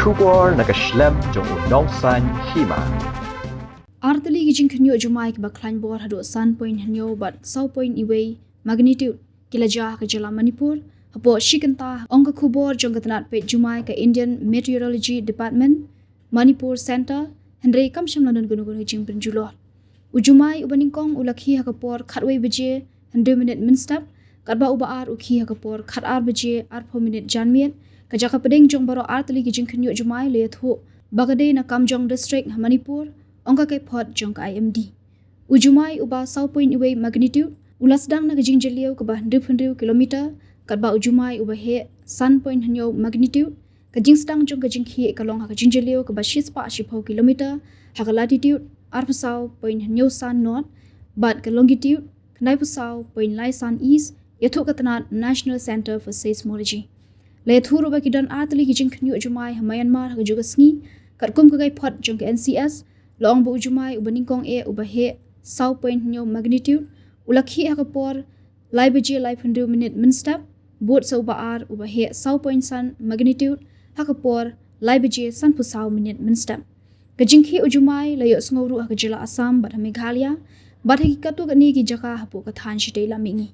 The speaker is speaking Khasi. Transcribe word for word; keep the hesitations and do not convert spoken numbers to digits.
Khubor na ka shlem jong u Nongsaiñ Hima. Artylli ki jingkhynñiuh jumai kiba khlaiñ bor haduh san point hynñiew bad saw point wei magnitude ki la jia ha ka jylla Manipur hapoh shi kynta, ong ka khubor jong ka tnat peit jumai ka Indian Meteorology Department Manipur Centre, hynrei kam shym la don kano kano ka jingpynjulor. U jumai uba nyngkong u la khie ha ka por khatwei baje hynriew minit mynstep, katba uba ar u khie ha ka por khatar baje arphew minit janmiet. Ka jaka pdeng jong baroh artylli ki jingkhynñiuh jumai la ïathuh ba ka dei na Kamjong District ha Manipur, ong ka kaiphod jong ka I M D. U jumai uba saw point wei magnitude u la sdang na ka jingjylliew kaba hynriew phew hynriew kilometer, katba u jumai uba heh san point hynñiew magnitude, ka jingsdang jong ka jingkhie ka long ha ka jingjylliew kaba shispah shiphew kilometer ha ka latitude arphew saw point hynñiew san north bad ka longitude khyndai phew saw point lai san east, ïathuh ka tnat National Centre for Seismology. La ïathuh ruh ba ki don artylli ki jingkhynñiuh jumai ha Myanmar ha kajuh ka sngi. Katkum ka kaiphod jong ka N C S, la ong ba u jumai uba nyngkong eh uba heh saw point hynñiew magnitude u la khie ha ka por lai baje laiphew hynriew minit mynstep, bud sa uba ar uba heh saw point san magnitude ha ka por lai baje sanphew saw minit mynstep. Ka jingkhie u jumai la ïohsngew ruh ha ka jylla Assam bad ha Meghalaya bad ha ki katto katne ki jaka hapoh ka thaiñ shatei lam mihngi.